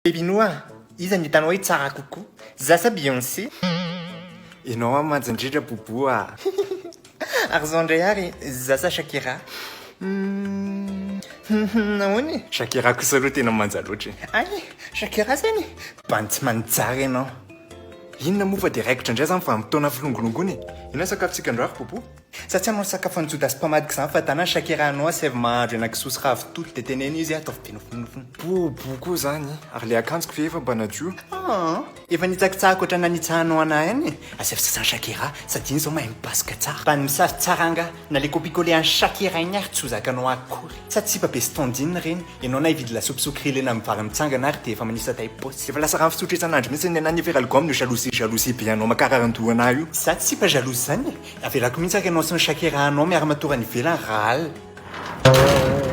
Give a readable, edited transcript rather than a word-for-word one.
Babynou a! Iza no hitanao hoe tsara kokoa? Za sa Beyoncé? Enao an manja indrindra booboo a! Ary zao indray ary, za sa Shakira? Humm nahoana e? Shakira kosa aloha tena manja loatra e! Hay! Shakira zany e! Bandy tsy manjary ianao. Inona moa fa dia raikitra indray zany vanim-potoana filongolongoana e! Inona ny sakafontsika androary booboo? Za tsy hanao sakafo an'i Jodasy mpamadika izany fa dana Shakira anao asaivo mahandro henakisoa sy ravitoto dia teneno izy ataovy be nofinofiny. Booboo koa zany, ary le akanjoko ve efa mba nadio? Aa! Efa nitsakitsahako ohatran'ny nanitsahanao anah ihany e! Asaivo sasan'i Shakira sady iny izao mahay mipasoka tsara. Mba ny misary tsara angaha na le copie coller an'i Shakira iny ary tsy ho zakanao akory. Sady sipa be standing ireny, ianao na hividy lasopy sokrilena amin'ny vary mitsangana ary dia efa manisa tay paosy. Efa lasa rano fisotro isan'andro mihitsy ny anah nefa efa gomme io jalousie jalousie be anao mankarary an-doha anah io. Za tsy sipa jalouse zany e! Avelako mihitsy ary ianao sy ny Shakira anao miara-matory any ivelany raha alina.